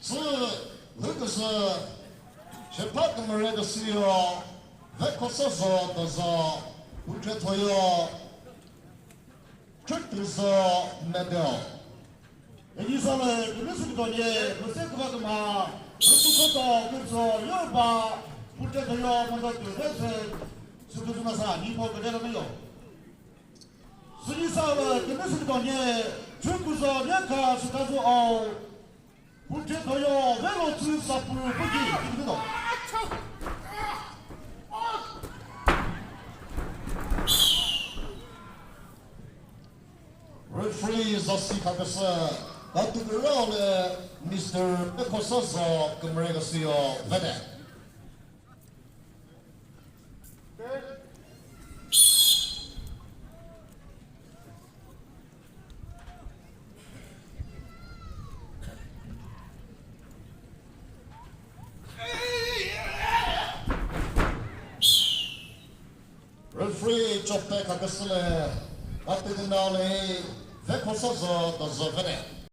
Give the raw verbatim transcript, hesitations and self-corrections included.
Sü lüküsü shepha kümüre küsüyo, Vekhosazo Dozo, Putrethoyo, Khrütüzo Medal. Eni sale kümüsü kütonye, küse küva küma, Rütükhoto Kürso Yoba, Putrethoyo, Mando Tüvese, Sütüzünasa, Nipo Küdela Meyo. Süni sale kümüsü kütonye, Chukuzo Nyaka, Sütazu Ao, Putrethoyo velo tsü sapü püki, kikito. Referee zasi kakasü, katu kürale Mister Pekhosazo kümüre küsüyo vede. Referee chopte kakasüle, atidinale, Vekhosazo Dozo vede.